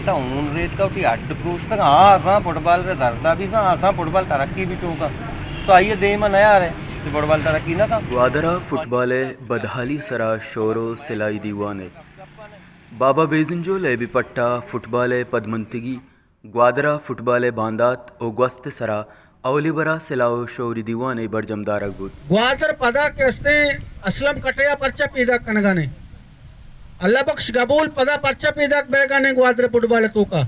تا ہون ریتکا وتی ہڈ پروشتگ، آ اساں فٹبال ءِ دردا بی ساں، آساں فٹبال ترقی بی چوکا۔ تو آئی ءِ دیم ءَ نیارے کہ فٹبال ترقی نہ کن۔ گوادر ءَ فٹبال ءِ بدحالی ءِ سرا شور ءُ سلائی دیوانے۔ بابا بیزنجو لیبی پٹ ءَ فٹبال ءِ پدمنتگی، گوادر ءَ فٹبال ءِ باندات ءُ گوست ءِ سرا اولی برا سلاہ ءُ شعوری دیوانے برجم دارگ بوت۔ گوادر پدا کہ استیں اسلم کٹیا پرچہ پیداک کنگانے؟ اللہ بخش گبول پدا پرچہ پیداک بیگانے گوادر فٹبال توکا؟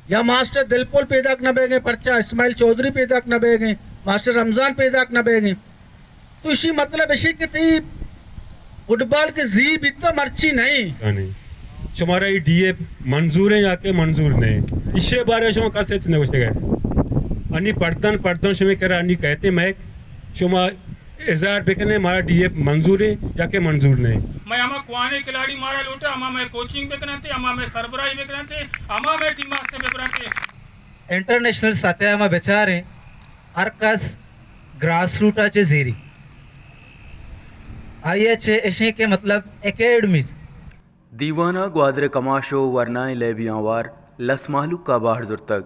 یا ماسٹر دلپول پیداک نہ بیگیں، پرچہ اسماعیل چوہدری پیداک نہ بیگیں، ماسٹر رمضان پیداک نہ بیگیں؟ تو اشی مطلب اشی کہ تئی فٹبال کہ زی بیتا مرچی نہیں۔ نہیں۔ شمارا ای ڈی اے منظور ہے یا کہ منظور نہیں؟ اشی بارے شما کس ہچ نہ گوشگا۔ انی پردن، پردن شما کرا انی کہتے میں شما اظہار بکنے مارا ڈی اے منظور ہے یا کہ منظور نہیں؟ میں ہما کوانے کھلاڑی مارا لوٹا، ہما میں کوچنگ بکننتے، ہما میں سربراہی بکننتے، ہما میں ٹیم سے ببرنتے۔ انٹرنیشنل سطح ءَ ما بچاریں، ہر کس گراس روٹ ءَ چہ زیری، آئی ءَ چہ اشیں کہ مطلب اکیڈمیز۔ دیوان ءَ گوادر ءِ کماش ءُ ورنائیں لیبیاں وار لس مہلوک ءَ بہر زرتگ۔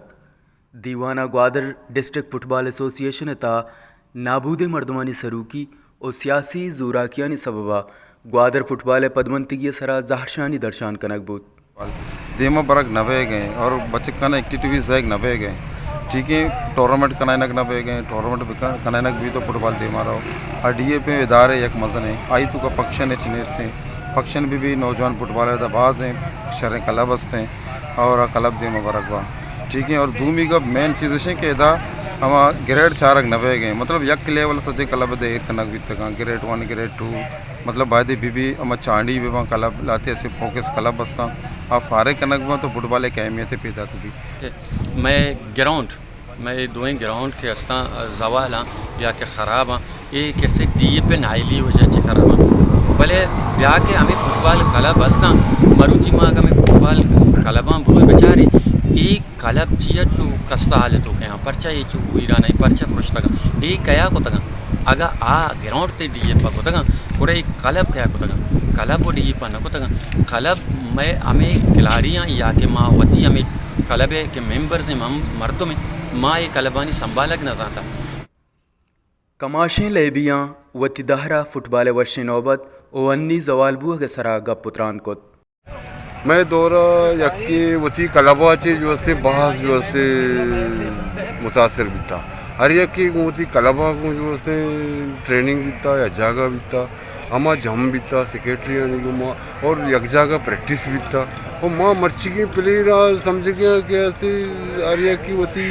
دیوان ءَ گوادر ڈسٹرکٹ فٹبال ایسوسی ایشن ءِ تہا نابودیں مردمانی سروکی ءُ سیاسی زوراکیانی سبب ءَ گوادر فٹبال ءِ پدمنتگی ءِ سرا زہرشانی درشان کنگ بوت۔ دیما برگ نہ بیگ ءَ اور بچکاں ایکٹیویٹیز دیگ نہ بیگ ءَ۔ ٹھیک ہے، ٹورنامنٹ کنائنگ نہ بیگ ءَ، ٹورنامنٹ بکن-، کنائنگ بی تو فٹبال دیما رو۔ آ ڈی اے پہ ادارے یک مزن ہے، آئی توکا فنکشن ہچ نیست ہیں۔ فنکشن بی بی نوجوان فٹبالر دا باز ہیں، شریں کلب ہست ہیں اور آ کلب دیما برگ با۔ ٹھیک ہے، اور دومی گپ مین چیز اش ہیں کہ ادا ہما گریڈ چارگ نہ بیگ ءَ، مطلب یک لیول سجے کلب دے ایر کنگ بیتگاں، گریڈ ون، گریڈ ٹو، مطلب باید بی بی ہما چانڈی بی باں کلب لاتے اسے فوکس کلب بستاں، آ فارغ کنگ باں تو فٹبال ایک اہمیت پیدا تو بی۔ میں گراؤنڈ، میں دوئیں گراؤنڈ کے استاں زوال ہاں یا کہ خراب ہاں، اے کسے ڈی اے پہ نائلی وجہ چہ خراب ہاں۔ بلے بیا کہ ہمیں فٹبال کلب استاں، مروچی ما اگہ ہمیں فٹبال کلباں بروئے بچارے، اے کلب چیا چو خستہ حالتو کہ ہاں، پرچہ اے چو ویران ہے، پرچہ پرشتگاں، اے کیا کتگاں؟ اگہ آ گراؤنڈ تے ڈی اے پا کتگاں، گڑا اے کلب کیا کتگاں؟ کلب و ڈی اے پا نہ کتگاں۔ کلب میں ہمیں کھلاڑیاں یا کہ ما وتی ہمیں کلب ہے کہ ممبرز ہیں، ہم مردم ہیں، ما اے کلبانی سنبھالگ نہ زانتا۔ کماشیں لیبیاں وتی دہرا فٹبال ءِ وشیں نوبت و انی زوال بوگ ءِ سرا گپ و تران کت۔ مئے دور ءَ یکے وتی کلب ءَ چہ جو استے باز جو استے متاثر بیتا۔ ہر یکے گوں وتی کلب ءَ گوں جو استے ٹریننگ بیتا یا جاگہ بیتا، ہما جم بیتا سیکرٹری آنی گوما اور یک جاگہ پریکٹس بیتا۔ و ما مرچیگیں پلیئر ءَ سمجھگے کہ استے ہر یکے وتی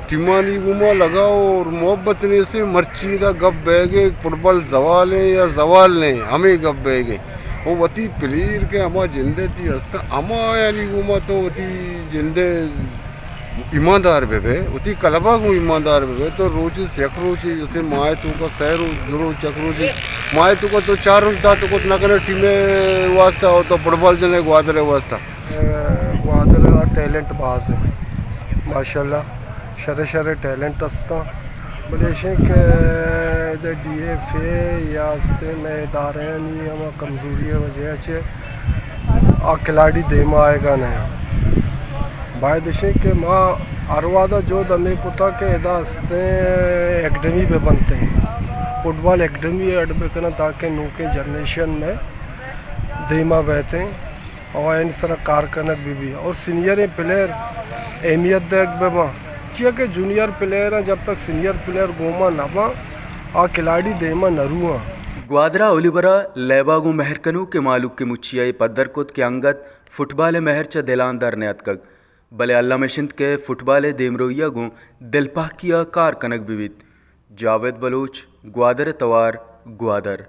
ٹیمانی گوما لگاؤ اور محبت نیست، مرچی دا گپ بیگے فٹبال زوال ہیں یا زوال نہیں، ہمیں گپ بیگے۔ و وتی پلیئر کہ ہما جندے تی ہستا، ہما یعنی گوما تو وتی جندے ایماندار بہ بے، وتی کلبا گوں ایماندار بہ بے، تو روچ یک روچ، جیسے ماہ تو کا سہ روچ، دو روچ، یک روچ، ماہ تو کا تو چار روچ دا تو کت نہ کنے ٹیم واسطہ اور تو فٹبال جنے گوادر واسطہ۔ گوادر ءَ ٹیلنٹ باز ہے، ماشاءاللہ شرے شرے ٹیلنٹ استاں، بلے ایشیں کہ ادا ڈی ایف اے یا استے مئے ادارہانی ہما کمزوری ءِ وجہ چہ آ کھلاڑی دیما آئیگا نہ۔ باید ایشیں کہ ما ہر وہدا جہد ہمے کتا کہ ادا استے اکیڈمی بہ بنتیں، فٹبال اکیڈمی ایڈ بکناں تاکہ نوکیں جنریشن مئے دیما بیتیں۔ آیانی سرا کار کنگ بہ بی اور سینئریں پلیئر اہمیت دیگ بہ باں، چیا کہ جونیئر پلیئراں جب تک سینئر پلیئر گوما نہ باں، آ کھلاڑی دیما نہ رواں۔ گوادر ءَ اولی برا لیبا گوں مہر کنوکیں مہلوک ءِ مچی ءَ اے پدر کت کہ انگت فٹبال ءِ مہر چہ دلاں در نیاتکگ، بلے الم اش انت کہ فٹبال ءِ دیمروئی ءَ گوں دلپہکی ءَ کار کنگ بہ بیت۔ جاوید بلوچ، گوادر ءِ توار، گوادر۔